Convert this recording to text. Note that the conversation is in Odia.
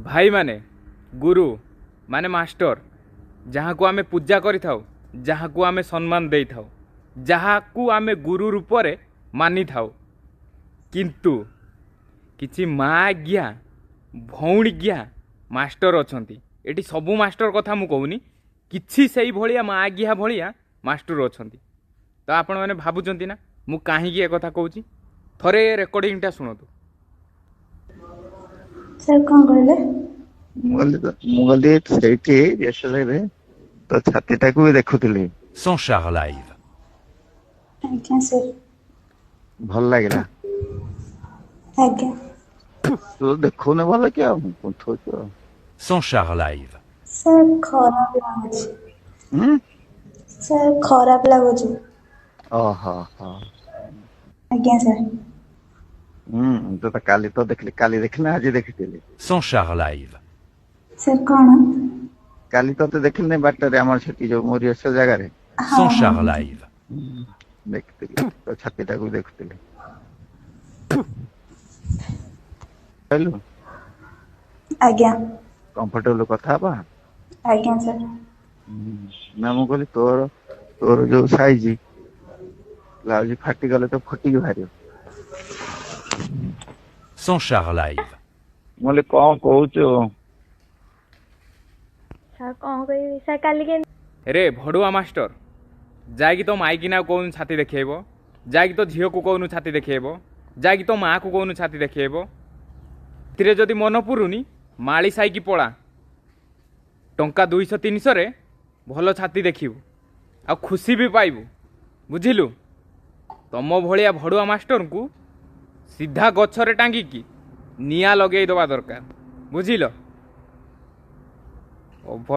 ଭାଇମାନେ, ଗୁରୁ ମାନେ ମାଷ୍ଟର, ଯାହାକୁ ଆମେ ପୂଜା କରିଥାଉ, ଯାହାକୁ ଆମେ ସମ୍ମାନ ଦେଇଥାଉ, ଯାହାକୁ ଆମେ ଗୁରୁ ରୂପରେ ମାନିଥାଉ, କିନ୍ତୁ କିଛି ମାଆଘିଆ ଭଉଣୀଘିଆ ମାଷ୍ଟର ଅଛନ୍ତି। ଏଠି ସବୁ ମାଷ୍ଟର କଥା ମୁଁ କହୁନି, କିଛି ସେଇଭଳିଆ ମାଆଘିଆ ଭଳିଆ ମାଷ୍ଟର ଅଛନ୍ତି। ତ ଆପଣମାନେ ଭାବୁଛନ୍ତି ନା ମୁଁ କାହିଁକି ଏ କଥା କହୁଛି? ଥରେ ଏ ରେକର୍ଡ଼ିଂଟା ଶୁଣନ୍ତୁ। ସାର୍, କଣ କହିଲେ? ମୁଁ କହିଲି ସେଇଠି ରେ ତୋ ଛାତିଟାକୁ ବି ଦେଖୁଥିଲି। Sanchar Live. ଆଜ୍ଞା ସାର୍। ଭଲ ଲାଗିଲା। ଆଜ୍ଞା। ତୁ ଦେଖଉନୁ ଭଲ କି ଆଉ କୁନ୍ଥଉଛୁ ଆଉ। Sanchar Live. Sir, ଖରାପ ଲାଗୁଛି। ହୁଁ? ସାର୍, ଖରାପ ଲାଗୁଛି। ଓହୋ ହୋ। ଆଜ୍ଞା ସାର୍। ହୁଁ, ତ କାଲି ତ ଦେଖିଲି, କାଲି ଦେଖିଲି ନା ଆଜି ଦେଖିଥିଲି। Sanchar Live. Sir, କଣ? କାଲି ତତେ ଦେଖିଲିନି ବାଟରେ, ଆମର ସେଠି ଯୋଉ ମୋ ରିହର୍ସାଲ ଜାଗାରେ? ହଁ। Sanchar ହଁ। Live. ଦେଖିଥିଲି, ତୋ ଛାତିଟାକୁ ଦେଖୁଥିଲି। କହିଲୁ। ଆଜ୍ଞା। କମ୍ଫର୍ଟେବଲ କଥା ହବା? ଆଜ୍ଞା ସାର୍। ନା, ମୁଁ କହିଲି ତୋର ଯୋଉ ସାଇଜ ବ୍ଲାଉଜ, ଫାଟିଗଲେ ତ ଫୁଟିକି ବାହାରିବ। Sanchar Live. ମୁଁ କହିଲି, କଣ କହୁଛୁ? ସାର୍, କଣ କହିବି ସାର୍, କାଲି କେମିତି ରେ ଭଡ଼ୁଆ ମାଷ୍ଟର, ଯାଇକି ତୋ ମାଇକିନାକୁ କହୁନୁ ଛାତି ଦେଖେଇବ, ଯାଇକି ତୋ ଝିଅକୁ କହୁନୁ ଛାତି ଦେଖେଇବ, ଯାଇକି ତୋ ମାଆକୁ କହୁନୁ ଛାତି ଦେଖେଇବ। ଏଥିରେ ଯଦି ମନ ପୁରୁନି, ମାଳି ସାଇକି ପଳା। ଟଙ୍କା 200 300ରେ ଭଲ ଛାତି ଦେଖିବୁ ଆଉ ଖୁସି ବି ପାଇବୁ, ବୁଝିଲୁ? ତମ ଭଳିଆ ଭଡ଼ୁଆ ମାଷ୍ଟରଙ୍କୁ ସିଧା ଗଛରେ ଟାଙ୍ଗିକି ନିଆଁ ଲଗେଇ ଦେବା ଦରକାର, ବୁଝିଲ?